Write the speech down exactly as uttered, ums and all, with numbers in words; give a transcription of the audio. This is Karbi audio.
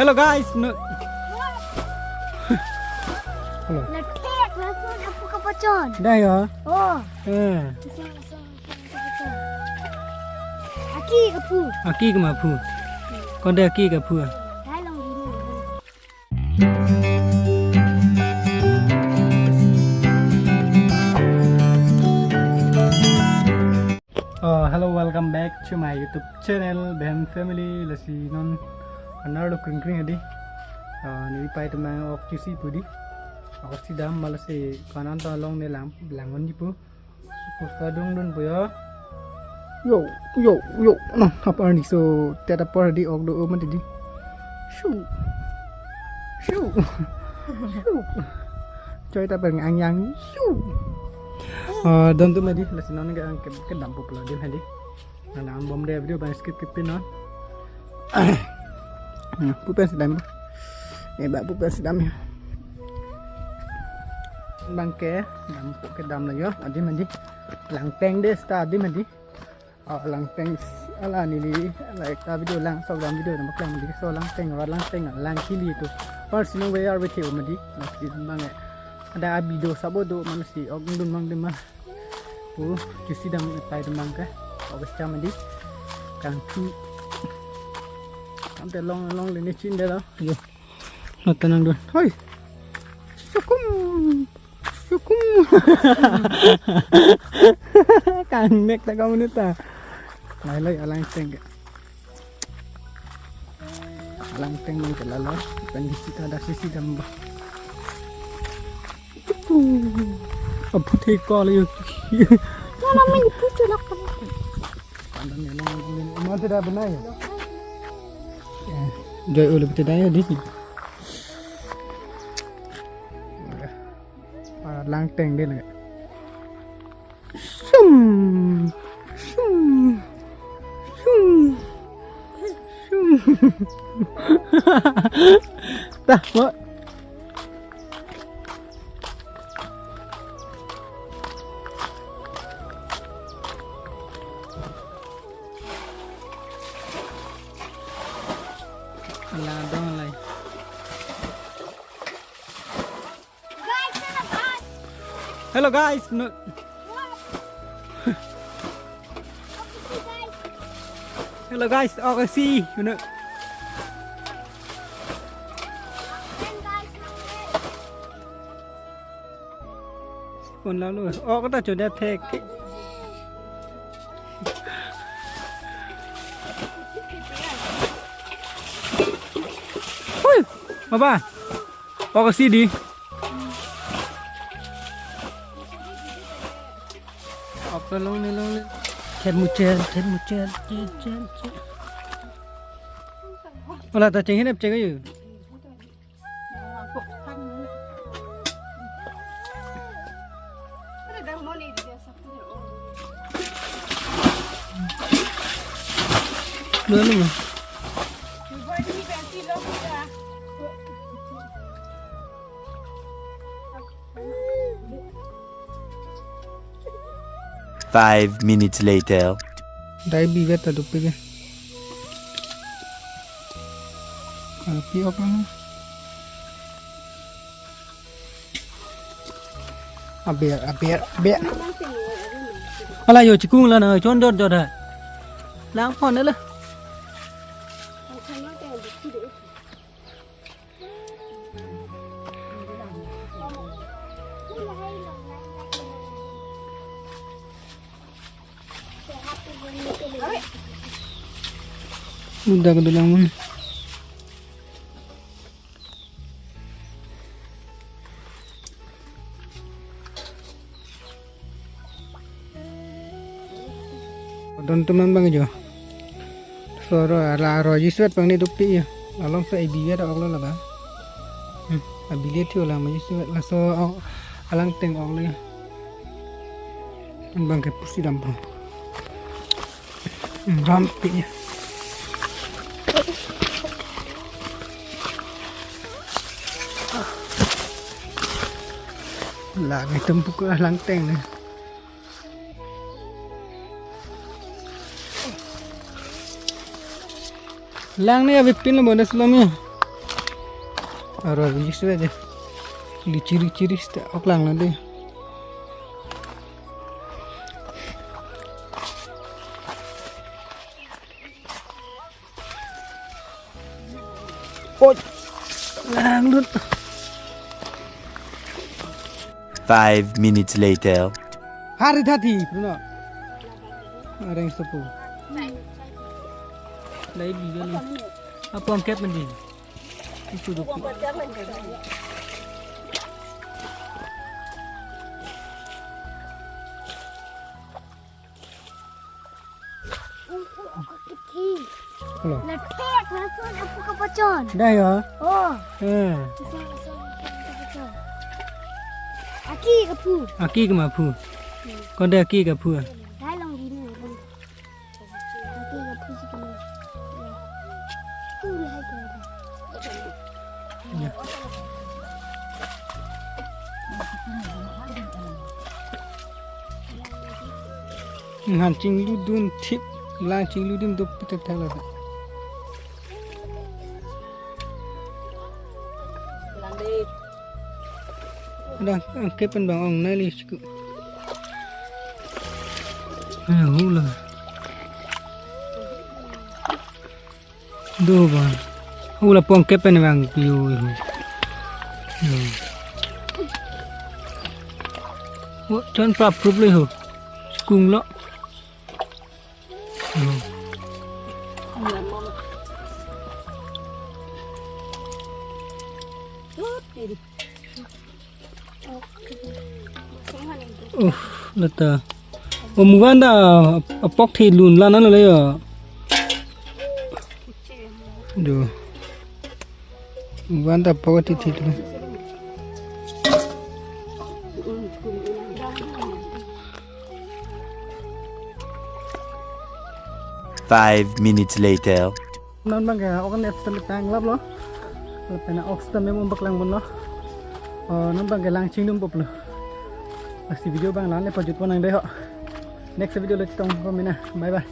Hello guys, no. Hello. Lathek, langsung apu kapachon. Dah ya? Oh. Eh. Aki kaphu. Aki kemaphu. Konde aki kaphu. Dai long dini. Uh, hello, welcome back to my YouTube channel, Behem Family. Lasi non anerlo kring kring adi. Uh, neli pai atum ok chisi pu di. Ok chisi dam, malasi kanan ta along ne lang, lang-un-e pu. Pusta dungdun pu ya. Yo, yo, yo. Nah, apa ni so teta par di ok do mati di. Shu. Shu. Shu. Choi ta peng ang yang. Shu. Ah, don tu mati. Lasi non ke, ke, kedam pu pula di mati. Nang bom de video bang skip skip pin non. Hmm, pu pen si dam. Eh, ba pu pen si dam ya. Bang ke, dam pu ke dam lo yo. Adi mati. Langteng de sta adi mati. Oh, langteng ala neli, ala ekta video lang, sok dam video na maklang mati. So langteng, or langteng, lang kili tu. Or sino we ar we the mati. Mati bang eh. Ada abi do sabo do mana si ok dun mang de ma. Oh, chisi dam pai dam bang ke. Obes cham di. Kangthu. Ante long long le ne chin de lo. Yo. Nota nang dun. Hoi. Sukum. Sukum. Kang nek ta kamu neta. Lai lai alangteng ke. Alangteng nang ke lalo. Pen di sita ada sisi dam ba. Abu the ko le yo. Mama main pucuk lak. Pandan ya long. Mana tidak benar ya? Joy ulu betul dah ya di. Ah, langteng de le. Shum. Shum. Shum. Shum. Dah, mo. Ala dong lai. Hello guys, no. Hello guys, okay, see you know. Kon lalu, oh kata sudah pek. Hui, apa? Oh, ke sidi. Apa long ni long ni? Chet muchet, chet muchet, chet, chet, chet. Ola ta cheng hin ap cheng ayu. Dua nama. Five minutes later. Dai bi vet ta dopik ke. Kalau pi ok lang. Aber, aber, aber. Ala yo chikung la na chon jot jot ha. Lang phone la. Udah kedulang mun. Don teman bang jo. Soro ala aro jiswet bang ni dupi ya. Along sa ibiya da oklo la ba. Hmm, ability ola ma jiswet laso alangteng oklo ya. Bang ke pusi dam bang. Rampi. Lagi tempuk langteng ni. Lang ni abipin lo bonus lo mi. Aro, biji suwe de. Li chiri chiri sta ok langlo de. Oi. Langlut. Five minutes later. Hari thati, Bruno. Areng sepu. Lai bigan. Apong kep mandi. Itu duk. Hello. Lathek lason aphu kapachon. Dah ya? Oh. Eh. Lason, lason, lason kapachon. Aki kaphu. Aki kemaphu. Hmm. Konde aki kaphu. Dai long dini. Aki kaphu si kena. Tuh, lahai kena. Ya. Ngan chinglu dun thip, lang chinglu dun dop pitak thak la. Dah, ah, kepen bang ong nai li siku. Eh, hula. Do ba. Hula pong kepen bang yo yo. Yo. Wo chon prap prup le ho. Kung lo. Yo. Oh, lata. Oh, muvan ta apok thi lun la nang le yo. Do. Muvan ta apok thi thi lun. Five minutes later. Non bang ke ok net stem tang lap lo. Lapen ok stem mem umbak lang bon lo. Oh, non bang ke lang chingdum pop lo. Lasi video bang lang le pajut pon nang de ho. Next video lo chetong ko mina. Bye bye.